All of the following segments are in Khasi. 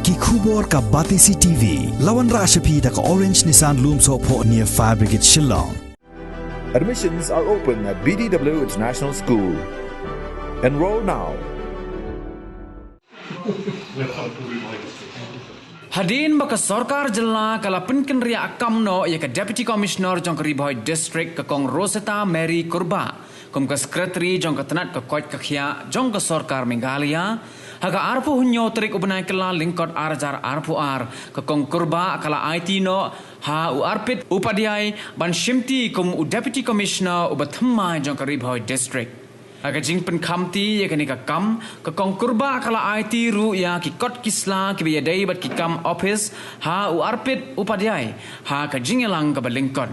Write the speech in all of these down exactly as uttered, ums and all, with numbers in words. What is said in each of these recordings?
Ki khubor ka Batesi T V. La wanrah sha phi da ka Orange Nissan Lumsohphoh near Fire Brigade Shillong. Admissions are open at B D W International School. Enroll now. Hadien ba ka sorkar jylla ka la pynkynriah kam noh ïa ka Deputy Commissioner jong ka Ri Bhoi District, ka Kong Rosetta Mary Kurbah, kum ka Secretary jong ka tnat ka koit ka khiah jong ka sorkar Meghalaya, ha ka arphew hynñiew tarik u bnai Kyllalyngkot ar hajar arphew ar, ka Kong Kurbah ka la aiti noh ha u Arpit Upadhyay ban shimti kum u Deputy Commissioner uba thymmai jong ka Ri Bhoi District. Ha ka jingpynkhamti ïa kane ka kam, ka Kong Kurbah ka la aiti ruh ïa ki kot ki sla kiba ïadei bad ki kam ophis ha u Arpit Upadhyay ha ka jingïalang kaba lyngkot.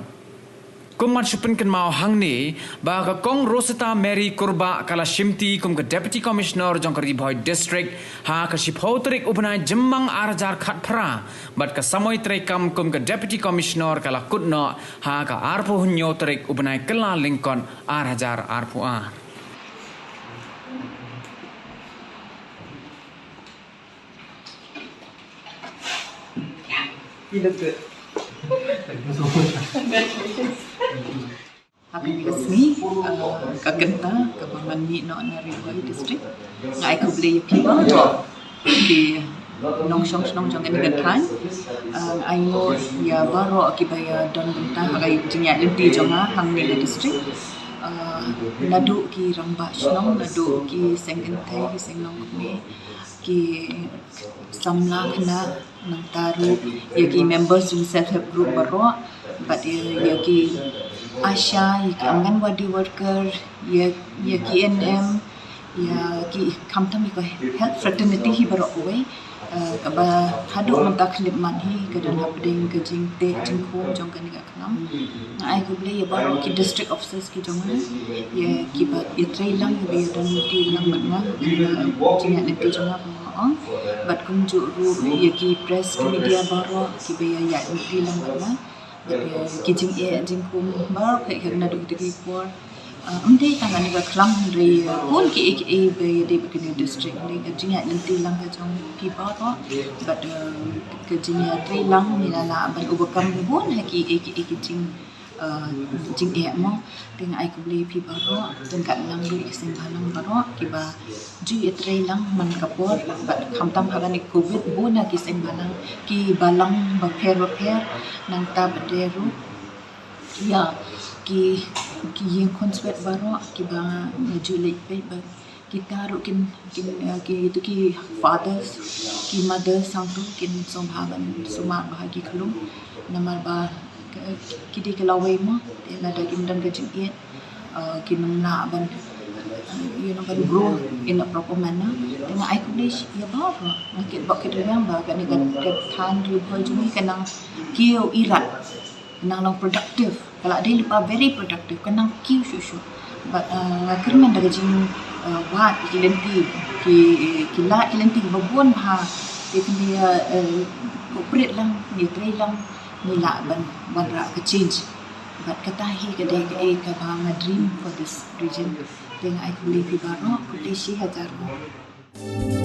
Kum ban shu pynkynmaw hangne ba ka Kong Rosetta Mary Kurbah ka la shimti kum ka Deputy Commissioner jong ka Ri Bhoi District ha ka shiphew tarik u bnai Jymmang ar hajar khatphra, bad ka samoi treikam kum ka Deputy Commissioner ka la kut noh ha ka arphew hynñiew tarik u bnai Kyllalyngkot ar hajar arphew ar. Ha kane ka sngi, uh, ka kynta kaba ngan mih noh na Ri Bhoi District, nga ai khublei ïa phi baroh ki nongshong shnong jong kane ka thaiñ. Uh, nga ai nguh ïa baroh kiba ïa don bynta ha ka jingïaid lynti jong nga hangne ha district. Uh, naduh ki rangbah shnong, naduh ki seng kynthei, ki seng nongkmie, ki samla khynnah, nangta ruh ïa ki members jong self help group baroh, bad ïa, ïa ki ASHA, ïa ki Anganwadi worker, ïa, ïa ki ANM, ïa ki khamtam ïa ka health fraternity hi baroh kawei. Uh, kaba haduh mynta khyllipmat hi ka don hapdeng ka jingteh jingkhum jong kane ka khlam. Nga ai khublei ïa baroh ki district officers ki jong nga, ïa kiba ïatrei lang, kiba ïadon lynti lang bad nga ha kane ka jingïaid lynti jong nga, kumba nga ong. Bad kumjuh ruh ïa ki press, ki media baroh kiba ïa, ïaid lynti lang bad nga. Bad ïa ki jingeh jingkhum baroh, ka, ka naduh kita ki por. Uh, ym dei tang kane ka khlam, hynrei, uh, bun kiei kiei ba ïadei bad kane ka district, hynrei ka jingïaid lynti lang ka jong phi baroh, bad, uh, ka jingïatrei lang ngi la lah ban overcome bun ha kiei kiei ki jing, uh, jingeh mo. Te nga ai khublei ïa phi baroh, ryngkat lang ruh ïa ki seng bhalang baroh kiba ju ïatrei lang man ka por, bad khamtam ha kane ka covid bun ha ki seng bhalang, ki balang bapher bapher, nangta bad ruh ïa ki, ki ïing khun swet baroh kiba nga ju leit peit ba kita ruh kin, kin, eh, ki, to ki fathers, ki mothers hangto kin sngewbha ban sumar bha ha ki khlum, namar ba ki, ki dei ki lawei mo, te lada kim don ka jingïeit, eh, kin ym lah ban, eh, you know, ban grow in a proper manner. Te nga ai khublei ïa baroh, nga kit bok kit rwiang ba kane ka, ka thaiñ Ri Bhoi jong ngi ka nang kiew irat, ka nang long productive, ka la dei lypa very productive, ka nang kiew shuh shuh. Bad, uh, nga kyrmen da ka jing, uh, wad ki lynti, ki, ki lad ki lynti kiba bun bha, te kyndiah, uh, cooperate lang, ïatrei lang, ngi lah ban, ban wanrah ka change. Bad kata hi ka dei kaei kaba nga dream for this region. Te nga ai khublei ïa phi baroh, khublei shihajar nguh.